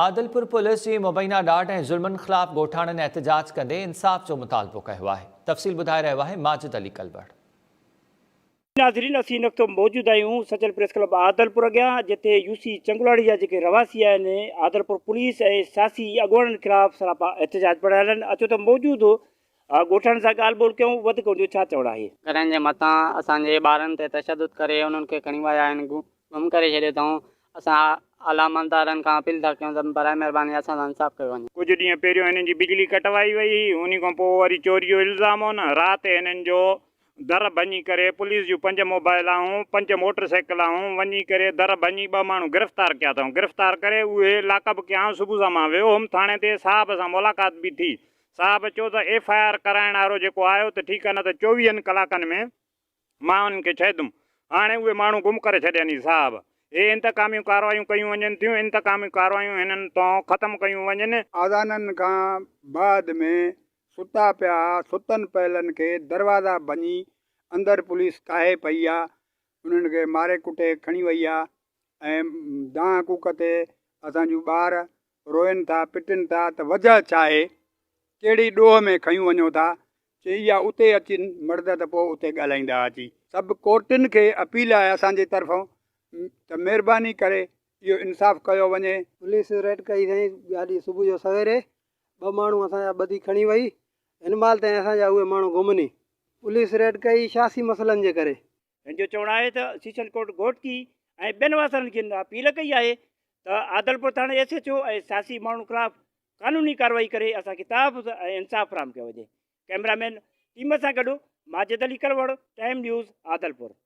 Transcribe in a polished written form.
Adilpur police جي مبينا ڏاڍ ۽ ظلمن خلاف ڳوٺاڻن احتجاج ڪندي انصاف جو مطالبو ڪيو آهي. تفصيل ٻڌائي رهيو آهي ماجد علي ڪلوڙ. ناظرين اسين هن وقت موجود آهيون سچل پريس ڪلب عادلپور اڳيان جتي يو سي چنگلاڙي جا جيڪي رهواسي آهن عادلپور پوليس ۽ سياسي اڳواڻن خلاف سراپا احتجاج بڻايل آهن اچو ته موجود ڳوٺاڻن سان ڳالهه ٻولهه ڪيون وڌيڪ ان جو ڇا چوڻ آهي. گهرن جي مٿان اسان جي ٻارن تي تشدد ڪري انهن کي کڻي ويا آهن گم ڪري ڇڏيو اٿئون اسان اعليٰ عملدارن کان اپيل ٿا ڪيون ته براء مهرباني اسان سان انصاف ڪيو وڃي. ڪجهه ڏينهن پهريون هنن جي بجلي ڪٽوائي وئي هئي، انهي کان پوء وري چوري جو الزام هو نه، رات هنن جو در ڀڃي ڪري پوليس جون پنج موبائلائون، پنج موٽر سائيڪلائون وڃي ڪري در ڀڃي ٻه ماڻهو گرفتار ڪيا اٿئون، گرفتار ڪري اهي لاڪ اپ ڪيائون، صبح سان مان ويو هوم ٿاڻي تي، صاحب سان ملاقات به ٿي، صاحب چيو ته ايف I R ڪرائڻ وارو جيڪو آيو ته ٺيڪ آهي نه ته چوويهن ڪلاڪن ۾ مان انهن کي ڇڏيندم. هاڻي اهي ماڻهو گم ڪري ڇڏين هي صاحب. هي انتقاميون ڪاروايون ڪيون وڃن ٿيون، انتقامي ڪاروايون هنن تون ختم ڪيون وڃن. آذانن کان بعد ۾ ستا پيا ها، ستن پيلن کي دروازا ڀڃي اندر پوليس ڪاهي پئي آ، انهن کي ماري ڪٽي کڻي وئي آ ۽ دانهن ڪوڪ تي اسان جون ٻار روئن ٿا پٽن ٿا ته وجهه ڇاهي، ڪهڙي ڏوهه ۾ کنيون وڃو ٿا، چي اها اتي اچن مرد ته پوء اتي ڳالهائيندا اچي. سڀ ڪورٽن کي اپيل آهي اسان جي طرفون ته مهرباني ڪري اهو انصاف ڪيو وڃي. پوليس ريڊ ڪئي سائين گاڏي صبح جو سويري ٻه ماڻهو اسان جا ٻڌي کڻي وئي هن مهل تائين اسان جا اهي ماڻهو گم ني. پوليس ريڊ ڪئي سياسي مسئلن جي ڪري. هن جو چوڻ آهي ته سيشن ڪورٽ گهوٽڪي ۽ ٻين واسرن کي اپيل ڪئي آهي ته عادلپور ٿاڻي ايس ايڇ او ۽ سياسي ماڻهن خلاف قانوني ڪارروائي ڪري اسان کي تحفظ ۽ انصاف فراهم ڪيو وڃي. ڪئميرا مين ٽيم سان گڏ ماجد علي ڪلوڙ، ٽائيم نيوز، عادلپور.